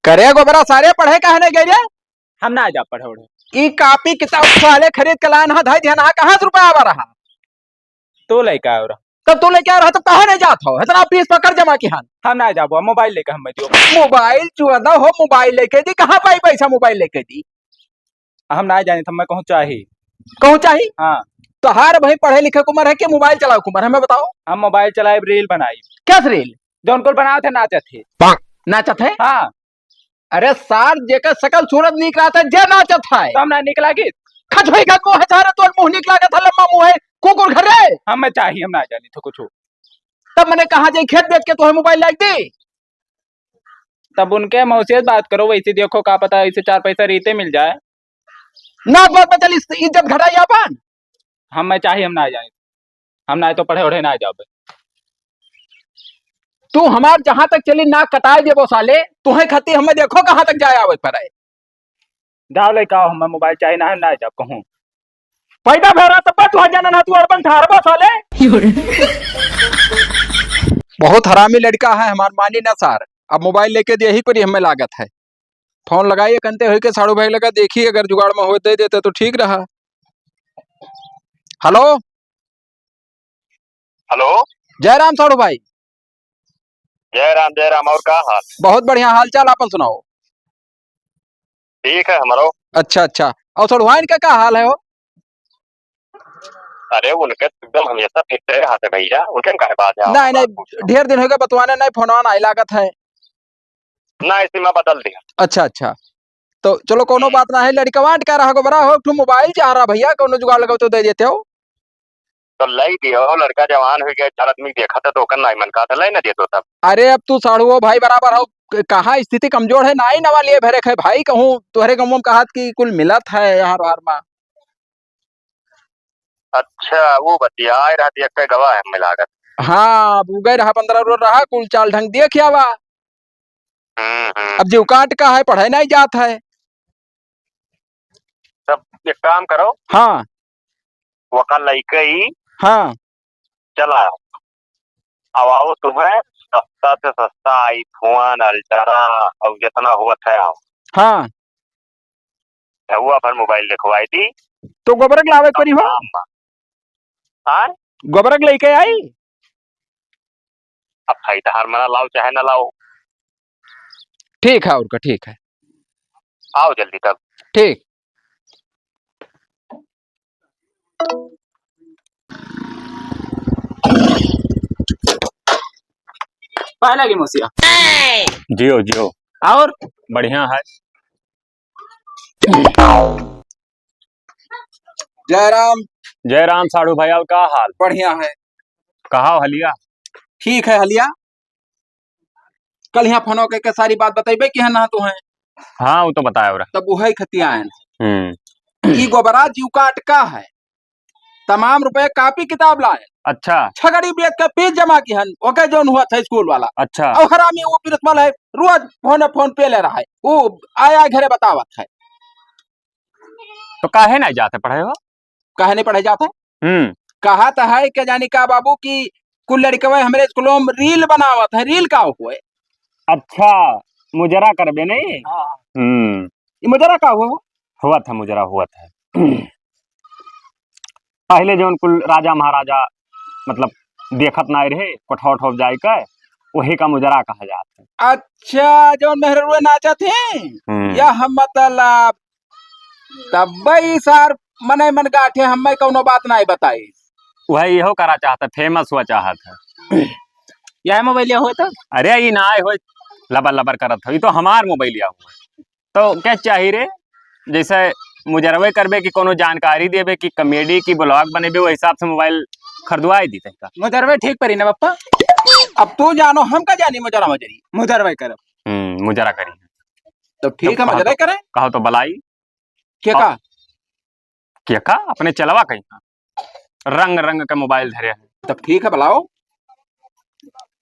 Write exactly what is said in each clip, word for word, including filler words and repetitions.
करे गोबरा, सारे पढ़े काहे नहीं गए रे? हम ना जा पढ़े उढ़े। ई कापी किताब साले खरीद के लान हा, धाई ध्यान हा, कहाँ से रुपया आवा रहा? तू लेके आयो रहा। तब तू लेके आ रहा, तो काहे नहीं जात हो? इतना फीस पकड़ जमा किहान। हम ना जाबो, मोबाइल लेके हम दियो। मोबाइल चुआदा हो, मोबाइल लेके दी, कहाँ पाई पैसा मोबाइल लेके दी? हम ना जानी, हमें कहूँ चाही। कहूँ चाही? हाँ। तोहार भाई पढ़े लिखे के उम्र है कि मोबाइल चलावे के उम्र है, हमें बताओ। हम मोबाइल चलाइब, रील बनाइब। क्या रील? जौन कुल बनावत है, नाचत है। नाचत है? हाँ। अरे सार, जेकर सकल सूरत नीक लागत है, जे नाचत है। तब ना नीक लागी। खचोई का मुंह है सारे, तोर मुंह नीक लागत है, लम्बा मुंह है, कुकुर घर रे। हमें चाही, हम ना जानी तो कुछ। तब मने कहाँ जाई, खेत बेच के तोहे मोबाइल लाइक दी? तब उनके मौसी से बात करो, वैसे देखो का पता ऐसे चार पैसा रीते मिल जाए। ना बात में चली, इज्जत घटाई अपन। हम मैं चाही, हम ना जाए, हम ना तो पढ़े ओढ़े ना जाबे। तू हमार जहाँ तक चली ना कटाए देबो साले, तुहे खाती हमें देखो कहाँ तक जाए आवे पड़े। जाओ लेके आओ, हमें मोबाइल चाही ना, हम ना जाब कहूँ। पैदा भे रहा तब तू जाना ना, तू अड़बन ठहरबो साले। बहुत हरामी लड़का है हमार, मानी ना सार। अब मोबाइल लेके दे ही परी हमें लागत है। फोन लगाइए कंते हुई के साड़ू भाई लगा, देखिए अगर जुगाड़ में हो दे देते तो ठीक रहा। हेलो। हेलो। जय राम साड़ू भाई। जय राम, जय राम। और का हाल? बहुत बढ़िया हाल चाल, आपन सुनाओ। ठीक है हमरो। अच्छा, अच्छा। और सड़ुआइन का का हाल है हो? अरे, उनके तो एकदम हमेशा फिट रहत है भैया, उनके में काहे बात है? नहीं, नहीं, ढेर दिन हो गए बतवाने नहीं, फोनवा नहीं लागत है। ना, इसी में बदल दिया। अच्छा, अच्छा। तो चलो, कोनो हम्म। बात ना है, लड़कवा का रहा गोबरा हो, एक ठो मोबाइल चाह रहा भैया, कोनो जुगाड़ लगाओ तो दे देते हो। तो लाई दियो, लड़का जवान हो गया, चार आदमी देखा था तो ओकर नाई मन का था, लाई ना दे दो तब। अरे अब तू साढ़ू हो भाई बराबर हो, क-, कहाँ स्थिति कमजोर है, नाई नवा लिए भरे है भाई, कहूँ तोहरे गाँव में कहा कि कुल मिलत है यहाँ बाहर में। अच्छा, वो बतिया आए रहती है, कई गवाह है मिलागत। हाँ, अब उ गए रहा पंद्रह रोज रहा, कुल चाल ढंग दिए क्या बा। हम्म, हम्म। अब जीव काट का है, पढ़े नहीं जात है। तब एक काम करो। हाँ। वका लइके ही हाँ। चला आओ। अब आओ तुम्हें सस्ता से सस्ता iPhone, Ultra और जितना होत है आओ। हाँ। हुआ भर मोबाइल लिखवाई दी। तो गोबरक लावे के पड़ी हो? हाँ, हाँ। हाँ? गोबरक लेके आई? अब भाई तहार मना लाओ चाहे ना लाओ। ठीक है, और का, ठीक है। आओ जल्दी तब। ठीक। पाए लागी मौसिया। जियो, जियो। और? बढ़िया है। जय राम। जय राम साढ़ू भाई, और का हाल? बढ़िया है। कहाँ हो हलिया? ठीक है हलिया। कल यहाँ फोनो के, के सारी बात बतइबे कि है ना तू है? हाँ, वो तो बताया हो रहा। तब वो है खतियान। हम्म। ई गोबरा जीव का अटका है। तमाम रुपए कापी किताब लाए। अच्छा। छगड़ी बेच के फीस जमा किहन, ओके जौन हुआ था स्कूल वाला। अच्छा। और हरामी वो प्रिंसिपल है, रोज फोन, फोन पे ले रहा है, वो आया घरे बतावत है। तो काहे नहीं जाते पढ़े हो? काहे नहीं पढ़े जाते? हम्म। कहा तो है के जानी का बाबू कि कुल लड़कवे हमरे स्कूलों में रील बनावत है, रील का हुए? अच्छा, मुजरा करबे नहीं? हाँ। हम्म। ये मुजरा का हुआ हो? हुआ था, मुजरा हुआ था। पहले जौन कुल राजा महाराजा, मतलब, देखत नाई रहे, कोठा उठा जाए के, वही का मुजरा कहा जात है। अच्छा, जौन मेहररुए नाचत हैं? हम्म। यह मतलब, तब ई सार मने मन गाठे, हमें कौनो बात नाई बताई। वह इहो करा चाहत है, famous हुआ चाहत है। यह मोबाइल हो तो? अरे, ई ना आए हो, लबर लबर करत हो, ई तो हमार मोबाइल हुआ। तो क्या चाहिए रे? जैसे मुजरवे करबे कि कोनो जानकारी देबे कि comedy की vlog बनेबे, वो हिसाब से मोबाइल खरीदवाई दी तनिका। मुजरवे ठीक परी ना पप्पा। अब तू जानो, हम का जानी मुजरा मुजरी। मुजरवे करब। हम्म, मुजरा करी। तो ठीक है, कहो मुजरा तो, करें। कहो तो बलाई। के का? के का? अपने चलवा कहीं का? रंग रंग के मोबाइल धरे हैं। तब ठीक है, बुलाओ।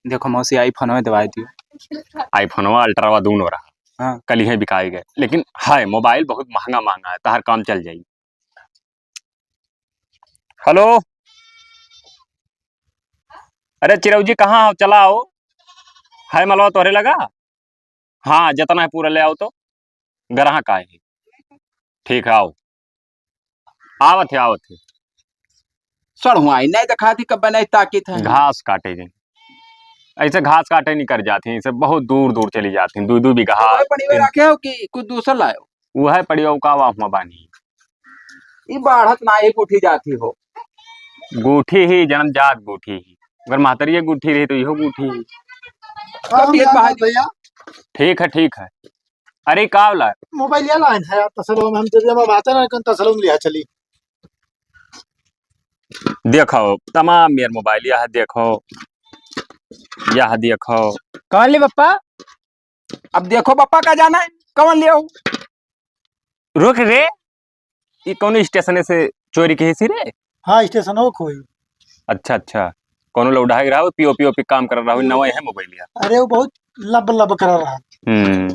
देखो मौसी, iPhone में दवाई दियो। iPhone वा Ultra वा दोनों रहा। हाँ। कल ही बिकाई गए, लेकिन है मोबाइल बहुत महंगा महंगा है, तहार काम चल जाई। हेलो, अरे चिरौजी कहाँ हो? चला आओ, है मलवा तोहरे लगा। हाँ, जतना है पूरा ले आओ तो, ग्राहक आए हैं। ठीक है, आओ। आवत है, आवत है। सड़हुआई नहीं दिखाती, कब नहीं ताकित है। घास काटे जी। ऐसे घास काटे नहीं कर जाती, ऐसे बहुत दूर दूर चली जाती, दू दू बीघा। तो वही पड़ी में रखे हो कि कुछ दूसर लायो? वह पड़ियो का वाह हुआ बानी। ई बाढ़त ना ही गुठी जाती हो। गुठी ही, जन्म जात गुठी ही। अगर महतरिये गुठी रही तो इहो गुठी ही। हाँ, तब ये हाँ, बाहर भैया। ठीक है, ठीक है। अरे का होला? मोबाइल या लाइन है यार, तसलो में हम जब जब बात ना कन तसलो में लिया चली। देखो, तमाम मेर मोबाइल यह देखो, यह देखो। कौन ले पप्पा? अब देखो पप्पा का जाना है, कौन ले हो? रुक रे, ई कौनो स्टेशन से चोरी के हिसी रे? हाँ, स्टेशन हो कोई। अच्छा, अच्छा, कौनो लौड़ा है रहा, पीओ पीओ पे काम कर रहा हो, नवा है मोबाइल यार। अरे वो बहुत लब लब कर रहा है। हम्म,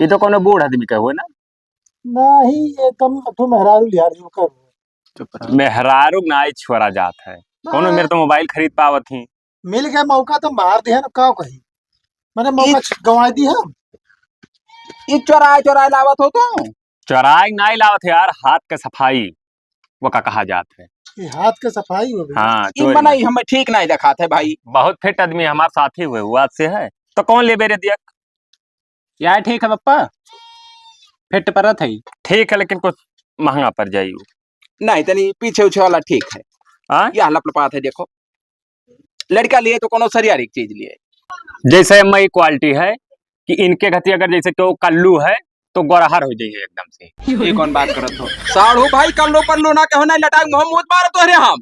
ये तो कौनो बूढ़ आदमी का हुआ ना? नहीं, ये कम तू मेहरारू लिया रही हो कर। चुप रह। मेहरारू ना, ई छोरा जात है। कौनो हाँ। मेरे तो मोबाइल खरीद पावत ही। मिल गया मौका तो मार दिया ना, का कही? मैंने मौका ई गंवा दी है। ई चोराए चोराए लावत हो तू? चोराए नाई लावत है यार, हाथ के सफाई वो का कहा जात है। ये हाथ के सफाई हो गई। हाँ, ई चोरी। मना ई हमें ठीक नाई देखात है भाई। बहुत फिट आदमी हमार साथी हुए हुआ से है, तो कौन लेबे रे दिया? यार ठीक है पप्पा, फिट परत है। ठीक है, लेकिन कुछ महंगा पड़ जाई। नहीं, तनी पीछे उछे वाला ठीक है। हाँ? यह लपलपात है, देखो। लड़का लिए तो कोनो सरियारी चीज लिए। जैसे अम्मा, ई क्वालिटी है कि इनके घती अगर जैसे केहू कल्लू है तो गोरहर हो जाइए एकदम से। ये कौन बात करत हो? साढ़ू भाई, कल्लू पल्लू ना कहो, ना लटाई मुंह मूत मारो तोहरे हम।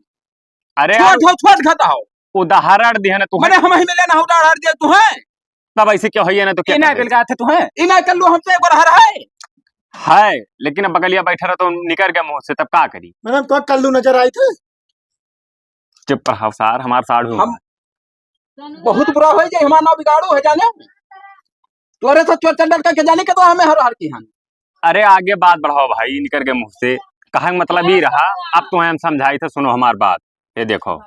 अरे छोट यार, हो, छोट घता हो। उदाहरण दिया ना तू। मैंने हम ही मिले ना उदाहरण दिया तू है। तब ऐसे क्यों है ना तो क्या इना करते? बिलगात है तू है? इना कल्लू हमसे एक बार हर है। है, लेकिन अब बगलिया बैठा रहा तो निकर गया मुंह से, तब का करी? मैडम, तो कल्लू नजर आई थे? चुप रहो सार, हमार साढ़ू हम। बहुत बुरा हो जाए, हमार नाव बिगाड़ू है जाने। तोरे से चोर चंडल करके जाने के तो हमें हर हर की हन। अरे आगे बात बढ़ाओ भाई, निकर गए मुंह से। कहे का मतलब ई रहा, अब तो हम समझाई थे, सुनो हमार बात। ये देखो,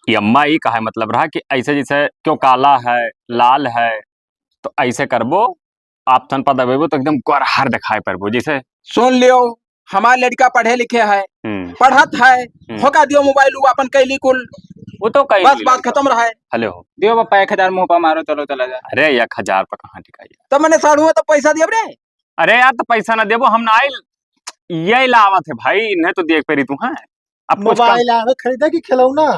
ये अम्मा ई कहे मतलब रहा कि ऐसे जैसे क्यों काला है, लाल है, तो ऐसे करबो, option पर दबेबो तो एकदम गोरहर दिखाई पड़बो। जैसे सुन लियो, हमार लड़का पढ़े लिखे है, हम्म। पढ़त है, हम्म। होका दियो मोबाइल, वो अपन कैली कुल। वो तो कैली बस, बात खत्म रहा है। हेलो। दियो बापा, एक हजार मुंह पर मारो, चलो चला जा। अरे, एक हजार पर कहाँ टिकाई? तब मैंने साढ़ू तो पैसा दिया रे। अरे यार, तो पैसा ना देबो, हम ना आइल, ये लावत है भाई, नहीं तो देख पेरी तू है। अब कुछ मोबाइल आवे खरीदे कि खिलौना?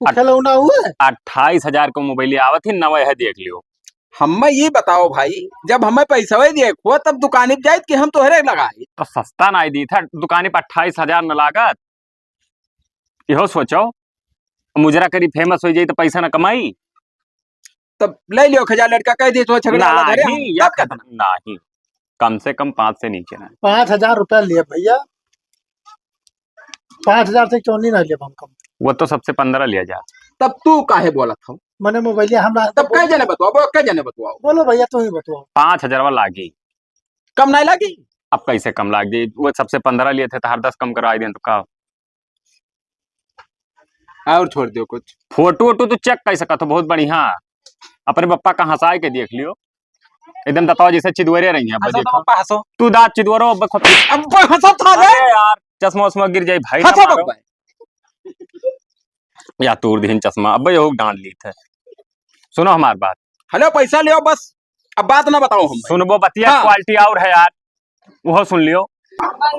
वो अट-, खिलौना हुआ? अट्ठाईस हजार को मोबाइल आवत ही, नवे है, देख लियो। हमें ये बताओ भाई, जब हमें पैसा ही देखो तब दुकानी पे जाए कि हम तोहरे लगाए। तो सस्ता ना दी था, दुकानी पे अट्ठाईस हजार न लागत। इहो सोचो, मुजरा करी फेमस हो जाई तो पैसा ना कमाई। तब ले लियो खजा लड़का, कह दे तो छगड़ी वाला धरे हम, नहीं, या तब का? नहीं, कम से कम पाँच से नीचे ना। पाँच हजार रुपया लिया भैया, पाँच हजार से चौनी ना लिया हम कम। वो तो सबसे पन्द्रह लिया जा। तब तू काहे बोलत हो? मैंने मोबाइलिया हम ना तब कह जने बतवाओ, बोलो, कह जने बतवाओ। बोलो भैया, तू ही बतवाओ। पाँच हजार वाला लागी। कम नहीं लागी? अब कैसे कम लागी? वो सबसे पन्द्रह लिए थे तो हर दस कम करवा दें तो का? और छोड़ दियो कुछ। फोटो वोटो तो check कर सकत हो, बहुत बढ़िया। अपने पप्पा का हंसाए के देख लियो, एकदम दतवा जैसे चिदवरे रही है। हंसो तो देखो। पप्पा, हंसो। तू दांत चिदवरो, अब खुद अब हंसो था ले। अरे यार, चश्मा उश्मा गिर जाई भाई, ना हंसो मारो। पप्पा। या तोड़ दीन चश्मा, अब यो डांट ली थे। सुनो हमार बात। हेलो, पैसा लियो बस, अब बात ना बताओ हम। सुनबो बतिया, हाँ। Quality और है यार। वो सुन लियो,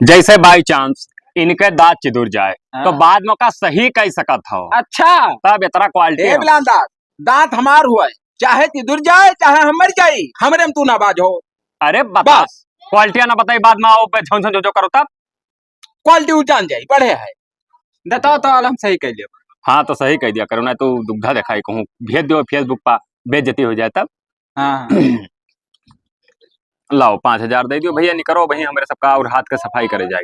जैसे by chance इनके दांत चिदुर जाए, हाँ। तो बाद में का सही कह सकत हो। अच्छा। तब इतना quality ए है। बिलान दांत, दांत हमार हुआ है, चाहे चिदुर जाए, चाहे हम मर जाई, हमरे में तू ना बाज हो। अरे बता, बस। Quality ना बताई, बाद में आओ पे झों झों झों झों करो तब। Quality उ जान जाई, बढ़े है। बताओ तो, आलम सही कह लियो। हाँ, तो सही कह दिया करो, ना तो दुग्धा दिखाई कहूँ, भेज दो Facebook पा, बेइज्जती हो जाए तब। हाँ, हाँ। लाओ, पाँच हजार दे दियो भैया, निकरो भाई, हमरे सबका और हाथ के सफाई करे जाए।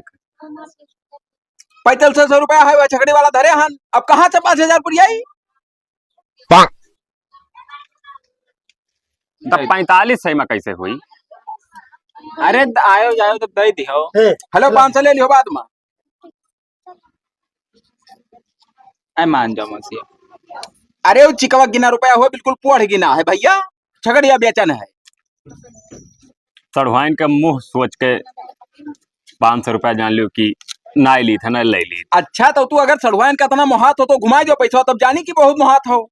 पैंतालीस सौ रुपया है, वो छकड़ी वाला धरे हन, अब कहाँ से पाँच हजार पुरियाई? तब नहीं। पैंतालीस सौ में कैसे हुई? अरे, द-, आयो जायो तो दे दियो। ए, हेलो, ला। पाँच सौ ले लियो बाद में। ऐ मान जाओ मसीहा। अरे, उ चिकवा गिना रुपया हो, बिल्कुल पोढ़ गिना है भइया, छगड़िया बेचन है। सड़ुआइन के मुँह सोच के पाँच सौ रुपया जान लियो कि नाई लीत है, ना ले लीत। अच्छा, तो तू अगर सड़ुआइन का इतना मोहात हो तो घुमाइ दियो पैसा, तब जानी कि बहुत मोहात हो।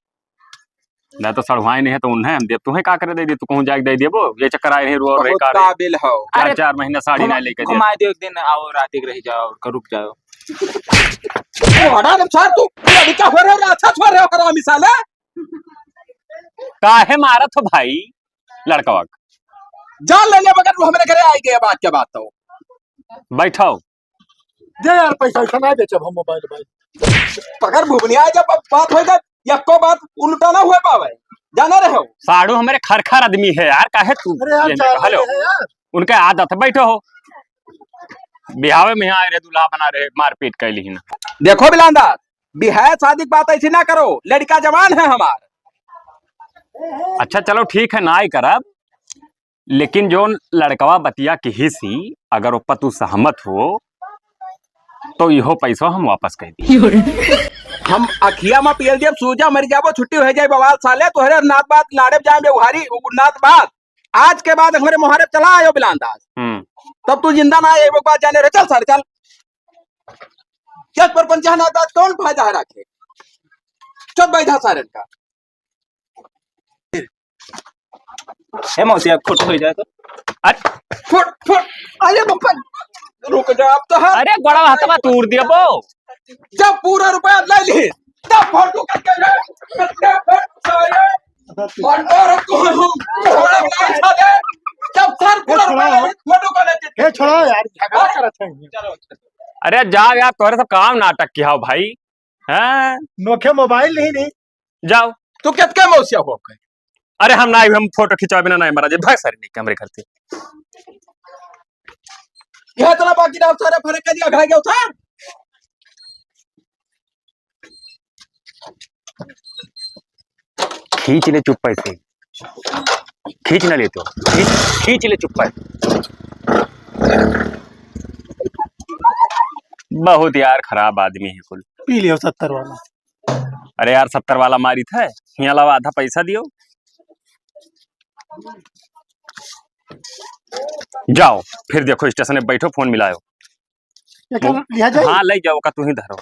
ना तो सड़ुआइन है तो उन्हें हम देब, तुहें का करे दे दी, तू कहूँ जाके दे देबो, ये चक्कर आए रहे रो रहे बहुत का रे। काबिल हो। चार अरे, चार महीना साड़ी घुमा-, ना लेके दे। घुमाइ दियो एक दिन, आओ रात एक रह जाओ और रुक जाओ। ओ, हटा रे सार, तू लड़का हो रहे हो, राक्षस हो रहे हो, हरामी साले। काहे मारत हो भाई लड़कवा के? जान ले ले, मगर वो हमरे घरे आइ गए, बात के बात तो। बैठो। दे यार, पैसा वैसा ना बेचब हम मोबाइल भाई। पकड़ भुबनिया, जब अब बात होई, जब यक्को बात उल्टा ना हुए पावे, जाना रहे हो। साढ़ू हमरे खरखर आदमी है यार, काहे तू अरे यार, ये चार हेलो। महीने है यार। उनके आदत है, बैठो हो। बिहावे में यहाँ आए रहे, दूल्हा बना रहे, मारपीट कैली ही ना। देखो बिलांदा, बिहाव शादी की बात ऐसी ना करो, लड़का जवान है हमार। अच्छा चलो ठीक है, ना ही करब, लेकिन जो लड़कवा बतिया किहिस ही, अगर ओप्पा तू सहमत हो, तो इहो पैसा हम वापस कर दी। हम अखिया में पियल देब, सूजा मर जाबो, छुट्टी हो जाए बवाल साले, तोहरे नात बात लाड़े जाए व्यवहारी नात बात। आज के बाद हमारे मोहारे चला आयो बिलांदाज, हम्म। तब तू जिंदा ना आए, एक बात जाने रहे, चल सारे चल। चल पर पंचायत नात बात कौन फायदा है रखे? चल बैठा सारे का। हे मौसी, अब फोटो हो जाए तो। अरे। फुट, फुट। अरे बापा, रुक जा, अब तो हम अरे, गोड़वा हथवा तूर दिया बो। जब पूरा रुपया ले ली, तब फोटो करके ले। तब फोटो सारे। और, और तू, तू, जब सर पूरा रुपया ले, फोटो को लेके। ए, छोड़ो यार, झगड़ा करत है। अरे, जाओ यार, तोहरे सब काम नाटक किया हो भाई। हैं? नोखे मोबाइल नहीं, नहीं। जाओ। तू कितके मौसिया हो गए? अरे हम ना, हम फोटो खिंचावे बिना नहीं महाराज, भाग सारे नहीं हमरे घर से। यह इतना बाकी ना सारे फरक कर दिया, घर गया उठा। खींच ले चुप्पे से, खींच ना ले तो, खींच, खींच ले चुप्पे। बहुत यार खराब आदमी है कुल। पी लियो सत्तर वाला। अरे यार, सत्तर वाला मारित है, हियाँ लावा, आधा पैसा दियो। जाओ, फिर देखो, स्टेशन में बैठो, फोन मिलायो। ये क्या मो-, लिया जाए? हाँ, ले जाओ, का तू ही धरो।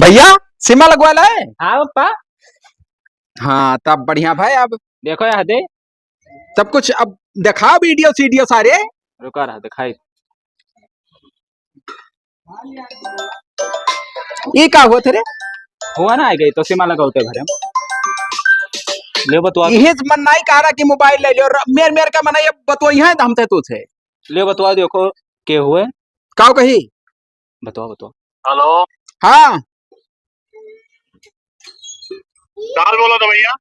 भैया, सिमा लगवा लाए? हाँ, पप्पा। हाँ, तब बढ़िया भाई, अब देखो यहाँ दे। तब कुछ अब दिखाओ वीडियो सीडियो सारे। रुका रहा, दिखाई। ई का होत रे? हुआ ना, आ गई तो सिमा लगाओ ते घरे। ले बतवा। इहे मन नाई कह रहा कि मोबाइल ले लियो, र-, मेर मेर का मना ये बतवा यहाँ दम ते तू थे। ले बतवा देखो, के हुए? काऊ कही? बतवा, बतवा। हेलो। हाँ। काल बोला था भैया?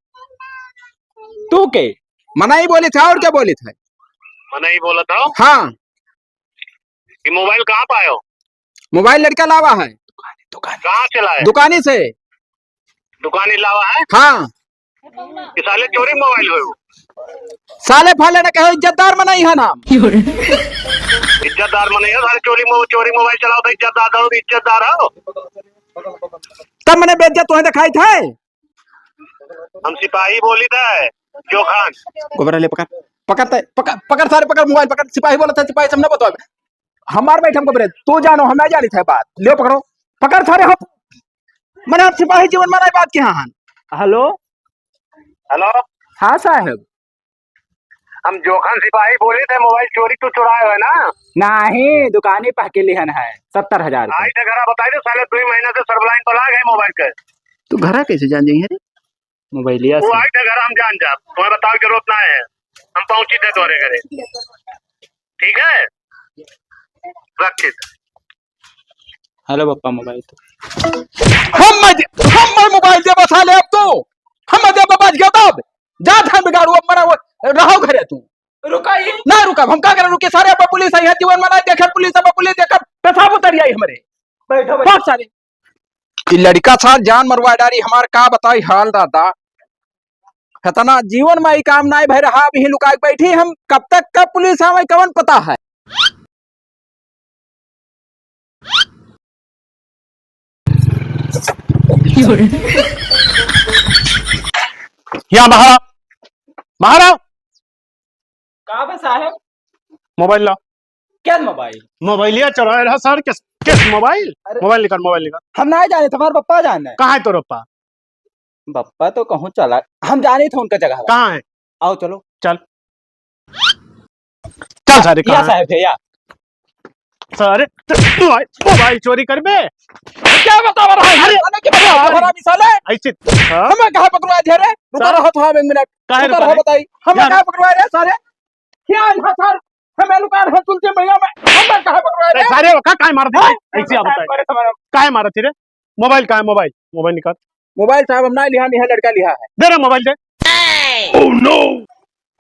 तू के? मना ही बोले था और क्या बोले था? मना ही बोला था? हाँ। ये मोबाइल कहाँ पाए हो? मोबाइल लड़का लावा है। दुकान। कहाँ से लाए? दुकानी से। दुकानी लावा है? हाँ। कि साले चोरी मोबाइल हो? साले फाले ने कहे इज्जतदार मना ही है नाम। इज्जतदार मना ही है, साले चोरी मो-, चोरी मोबाइल चलाओ तो इज्जतदार हो, इज्जतदार हो। तब मने बेइज्जत तुम्हें दिखाई था। हम सिपाही बोली था, जो खान। गोबरा ले पकड़, पकड़ ते, पकड़, पकड़ सारे पकड़, मोबाइल पकड़, सिपाही बोला था, सिपाही सामने बतवा। हमार बैठम गोबरे, तू जानो, हम ना जानी था बात। ले पकड़ो, पकड़ सारे हम, मने हम सिपाही जीवन मनाई बात के हाँ हन। हेलो। हेलो। हाँ साहब। हम जोखन सिपाही बोली थे, मोबाइल चोरी तू चुराए है ना? नहीं, दुकानी पह के लिहन है, सत्तर हजार के। आई तो घरा बताई दो, साले दो महीना से सर्वलाइन पर लाग है मोबाइल के। तू घरा कैसे जान जाई है रे? मोबाइलिया से। वो आई तो घरा हम जान जा, तुम्हें बताओ जरूरत ना है, हम पहुंची थे तोरे घरे। ठीक है, रखित। हेलो पप्पा, मोबाइल तो। हम मत, हम मत मोबाइल दे बसा ले अब तो। हम मत दे बच गया तब। जा धान बिगाड़ू अब मरा वो, रहो घरे तू। रुका ही। ना रुका, हम का करे रुके सारे अब पुलिस आई है, जीवन मना देखे पुलिस, अब पुलिस देखे पेशाब उतर आई हमरे। बैठो, बैठो। बहुत सारे। ई लड़िका साथ जान मरवा डारी हमार, का बताई हाल दादा। इतना जीवन में ई काम नाई भय रहा, अभी लुका के बैठी हम, कब तक कब पुलिस आवे कवन पता है। यहाँ बाहर आओ, बाहर आओ। का बे साहेब? मोबाइल लाओ। क्या मोबाइल? मोबाइलिया चोराए रहा सर, किस, किस मोबाइल? अरे। मोबाइल निकाल, मोबाइल निकाल। हम नाहीं जाने थे, हमार पप्पा जाने। कहाँ है तोर पप्पा? पप्पा तो कहूँ चला, हम जाने थे उनका जगह। कहाँ है? आओ चलो। चल। चल सारे, या कहाँ है? साहेब है, या। सारे, तू, तू भाई, तू भाई चोरी करबे? क्या बता रहा है? अरे, साले के बता रहा है? हरामी साले। ऐसे, हाँ? हमें कहाँ पकड़वा दे रे? रुका सारे, रहो तो हम एक मिनट। काहे रुका रुका रहो रहे? बताई। हमें यार। कहाँ पकड़वा रहे सारे? क्या है सर? हमें लुका रहे तुलसी मैया में। हमें कहाँ पकड़वा अरे रहे? सारे, का, काहे मारत है? हाँ? ऐसे आप बताए। अरे तुम्हारा काहे मारत है रे? मोबाइल कहाँ है? मोबाइल, मोबाइल निकाल। मोबाइल साहब हम ना लिहा, लिहा लड़का लिहा है। दे रे मोबाइल दे। Oh no!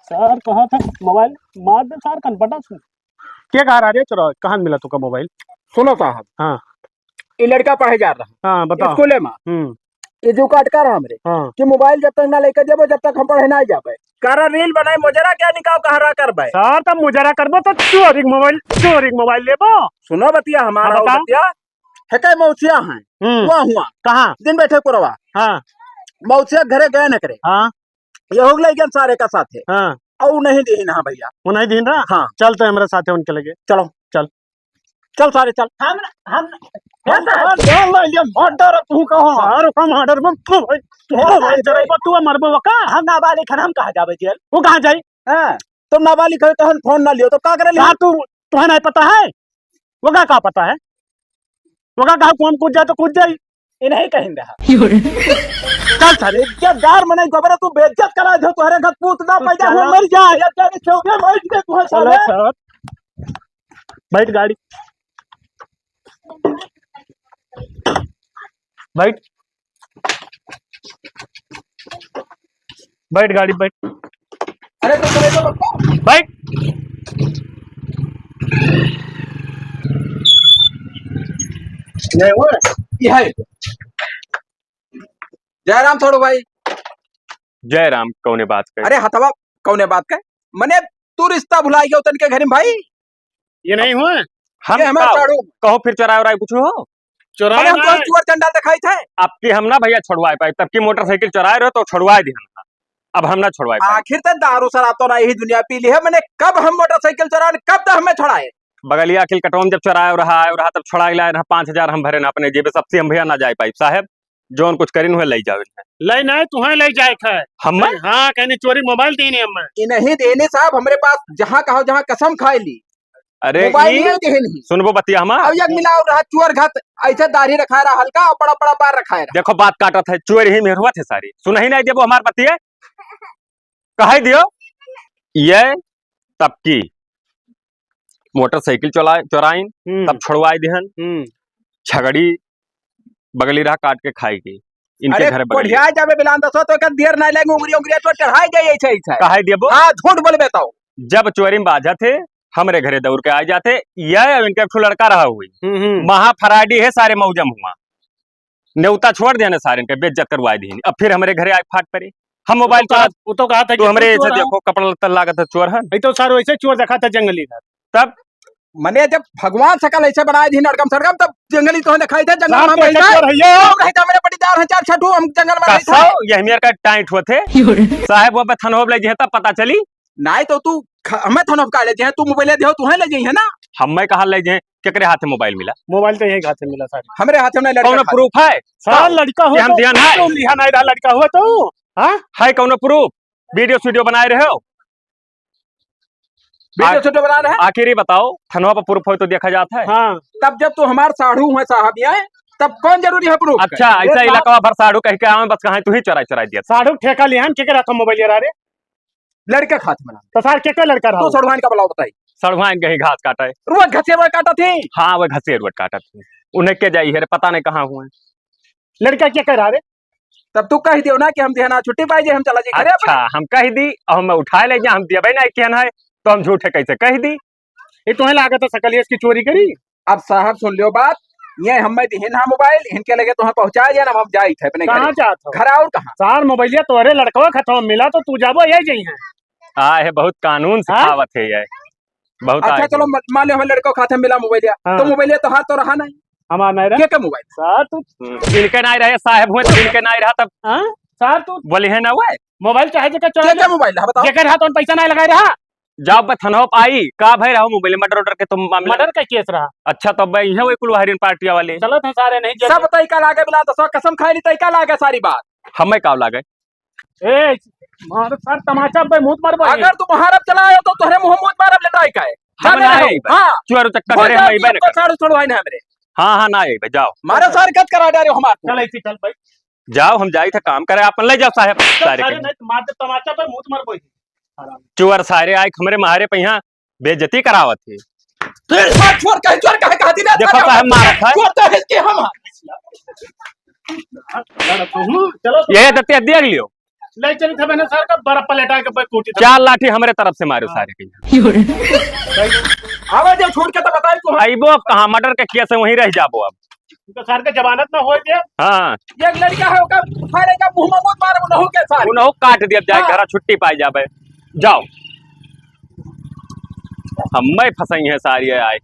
सर, कहाँ था मोबाइल? मार दे सर, कनपटा से। के कहा रहा रे चोरा? कहाँ मिला तुका मोबाइल? सुनो साहब। हाँ। ये लड़का पढ़े जा रहा हाँ, बताओ। स्कूले में। हम्म। ये जो काट कर हमरे हाँ। कि मोबाइल जब तक ना लेकर जाबो, जब तक हम पढ़े ना जाबे। कारा रील बनाए, मुजरा क्या निकाल, कहाँ रहा करबे? सर, तब मुजरा करबो तो चोरी के मोबाइल, चोरी के मोबाइल लेबो। सुनो बतिया हमारा, हाँ, वो बताओ। बतिया। हेके मौसिया हैं, हम्म। हुआ, हुआ। कहाँ? दिन बैठे पुरवा। हाँ। मौसिया घरे गए न करे। हाँ। ये हो गए गन सारे का साथे। हाँ। और नहीं दीन, हाँ भैया। वो नहीं दीन रहा? हाँ। चल तो हमारे साथे उनके लगे। चलो। चल। चल सारे चल। हम, हम, हम, हम जान ले, ये मर्डर तू कहो। सारे का मर्डर में तू भाई, तू भाई जरा तू मरबो का? हम नाबालिग हन, हम कहाँ जाबे जेल? वो कहाँ जाई? हाँ। तो नाबालिग है तो हम फोन ना लियो तो का करे लियो? का तू, तुम्हें नहीं पता है? वका का पता है? वका कहा कौन कूद जाए तो कूद जाए। ये नहीं कहीं रहा। चल सारे। इज्जतदार मने गोबरे तू बेइज्जत करा दो, तोहरे घर पूत ना पैदा हो, मर जाए। ये तेरे चौके बैठ के तू है साले। चलो सर। बैठ गाड़ी। बैठ। बैठ गाड़ी, बैठ। अरे तो चले तो पप्पा। बैठ। ये वो है। ये है। जय राम छोड़ू भाई। जय राम, कौने बात का? अरे हथवा, कौने बात का? मने तू रिश्ता भुलाई गयो तन के घर में भाई। ये नहीं हुआ? हम ये हमार का? साढ़ू। कहो फिर चोराए उराए कुछ हो? चोराए अरे हम तो ना। चोर चंडाल दिखाई थे। आपके हम ना भैया छोड़वाए पाए, तब की मोटरसाइकिल चोराए रहो तो छोड़वाए दिहन। अब हम ना छोड़वाए पाए। आखिर तो दारू शराब तो ना यही दुनिया पी ली है, मने कब हम मोटरसाइकिल चोराए, कब तो हमें छोड़ाए? बगलिया अखिल कटवा में जब चोराए रहा, आए रहा, तब छोड़ाए लाए रहा, पाँच हजार हम भरे ना अपने जेबे, सबसे हम भैया ना जाए पाए साहेब। जौन कुछ करिन हुए लई जावे। लई ना, तुहें लई जाए खाए। हम? हाँ, कहने चोरी मोबाइल दीने हम। ई नहीं देने साहब, हमरे पास जहाँ कहो जहाँ कसम खाए ली। अरे मोबाइल ई नहीं देने। सुनबो बतिया हमार। अब यक मिलाओ रहा चोर घात, ऐसे दाढ़ी रखा रहा हल्का और बड़ा बड़ा बार रखा है। देखो बात काटत है, चोर ही में हुआ थे सारी। सुनही नहीं देबो हमार बतिया। कहे दियो, ये तब की मोटरसाइकिल चला, चोराइन, हम्म। तब छोड़वाए दिहन। हम्म। छगड़ी बगली रहा काट के खाए की। इनके अरे, घर बगली। बढ़िया जाबे बिलान दसो तो का देर नहीं लेंगे, उंगरी, उंगरी तो चढ़ाए जाए ऐसे, ऐसे। कहे देबो? हाँ, झूठ बोलबे तो। जब चोरी में बाझा थे, हमरे घरे दौड़ के आ जाते, ये इनके एक ठो लड़का रहा हुई। हम्म, हम्म। महा फराडी है, सारे मौजम हुआ। नेवता छोड़ देने सारे इनके, बेइज्जत करवाए दीन। अब फिर हमरे घरे आए फाट पड़े। हम मोबाइल वो तो कहा, चला, वो तो कहा था तू कि हमरे तू ऐसे चोर है। देखो, कपड़ा लत्ता लागत है, चोर है। नहीं तो सर वैसे चोर दिखाता जंगली था। तब मने जब भगवान सकल ऐसे बनाए दीन अड़कम सड़कम, तब जंगली तो दिखाई थे, जंगल में बैठा है। चोर है ये। तो कहे था, मेरे पटीदार हैं चार छठू, हम जंगल में का रही थे। सौ, यह मेरे का टाइट होते। साहेब वो पे थनोब ले जे तब पता चली। नाहीं तो तू ख-, हमें थोड़ा का ले जे, तू मोबाइल दे, तू है ले जे है ना। हमें कहाँ ले जे, केकरे हाथे मोबाइल मिला? मोबाइल तो यही हाथे मिला सर। हमरे हाथे में लड़का कौनो हाथे। प्रूफ है? सर, हाँ। लड़का हो ये हम तो, ध्यान है। तो लिहा नहीं रहा लड़का हो तो, हाँ? है कौनो प्रूफ? वीडियो सीडियो बनाए रहे हो? वीडियो आ-, सीडियो बना रहे हैं? आखिर ही बताओ, थनवा पर प्रूफ हो तो देखा जाता है। हाँ। तब जब तू हमार साढ़ू है साहब, ये तब कौन जरूरी है प्रूफ? अच्छा, ये ऐसा साहब इलाका भर साढ़ू कह के आवे, बस कहाँ तू ही चोराई चोराई दिया। साढ़ू ठेका लिया हम, केकरे हाथे मोबाइल ले रहा रे? लड़का खात मना। तो सार के का लड़का रहा? तो सड़वाइन का बुलाओ बताई। सड़वाइन कहीं घास काटा है। रोज घसेर रोज काटा थे। हाँ, वो घसेर रोज काटा थे। उन्हें के जाई है रे, पता नहीं कहाँ हुए। लड़का के कह रहा रे? तब तू कह दियो ना कि हम देना छुट्टी पाई जे, हम चला जी घरे अच्छा, अपने। हम कह दी, और हम उठाए ले जा, हम देबे नहीं केन है, तो हम झूठे कैसे कह दी? ये तुम्हें लागत है सकल ये इसकी चोरी करी? अब साहब सुन लियो बात, ये हमें दिहिन हा मोबाइल, इनके लगे तुम्हें पहुंचाए जाना, हम जाई थे अपने कहाँ घरे। जात हो? घर और कहाँ? सार मोबाइलिया तोहरे लड़कवा खतवा मिला तो तू जाबो, यही जई है। आ, ये बहुत कानून हाँ? सिखावत है ये। बहुत अच्छा, आगे। चलो, म-, मान लियो हमें लड़कवा खाते मिला मोबाइलिया, हाँ। तो मोबाइलिया तोहार तो रहा नहीं। हमार नाहीं रहा। के के मोबाइल? सर, तू हम्म, इनके नाहीं रहे, साहेब हुए तो इनके नाहीं रहा तब। हाँ? सर, तू बोली है ना हुए? मोबाइल चाहे जेकर के चोरा के ले। मोबाइल है, बताओ। जेकर हाथ में पैसा नाहीं लगाए रहा। जाओ बे थनवा पे आई, का भय रहा मोबाइल, मर्डर ऑर्डर के तुम मामला? मर्डर का केस रहा। अच्छा, तो बे इहे वही कुल वाहिरिन पार्टिया वाले। चलो थे सारे नहीं जेल सब में। तय का लागे बिला दसवा कसम खाई ली, तय का लागे सारी बात। हमें का लागे? ए, मार सर तमाचा बे मुंह मार बे। अगर तू बाहर अब चला आयो तो तोहरे मुंह मुंह मारब लेटाई का है। हम जाने ना रहो। आइबे। हाँ। चुअर चक्का बोल घरे हम जाओ, आइबे ना तुमको कर। साड़ू छोड़वाई ना हमरे। हाँ, हाँ, ना आइबे, जाओ। मारे सर कत करा डारे हमार तू। चल ऐसे चल भाई। जाओ, हम जाई था काम करे, आपन ले जाओ साहेब, चल सारे सारे के। नहीं तो मार दे तमाचा बे मुंह मार बे। चुअर सारे आए हमरे मारे पे यहाँ बेइज्जती करावत है। तेरे साथ चोर कहे, चोर कहे, कहा दिन देखो साहब, मारत है। चोर तो है कि हम। चलो। ये दत्ते दिया लियो। ले चल थे मैंने सर का बड़ा पलटा के कोटी। चार लाठी हमरे तरफ से मारो हाँ। सारे के। आवे जो छोड़ के तो बताई तू। आइबो अब कहाँ, मर्डर के केस है, वहीं रह जाबो अब। तो सर के जमानत ना होए दे। हाँ। एक लड़का है, ओका उठा लेगा, मुंह में मत मार, उन्हों के साथ। उन्हों काट दिया जाए, हाँ। घर छुट्टी पाई जाबे। जाओ। हमें फंसाई है सारी, आए।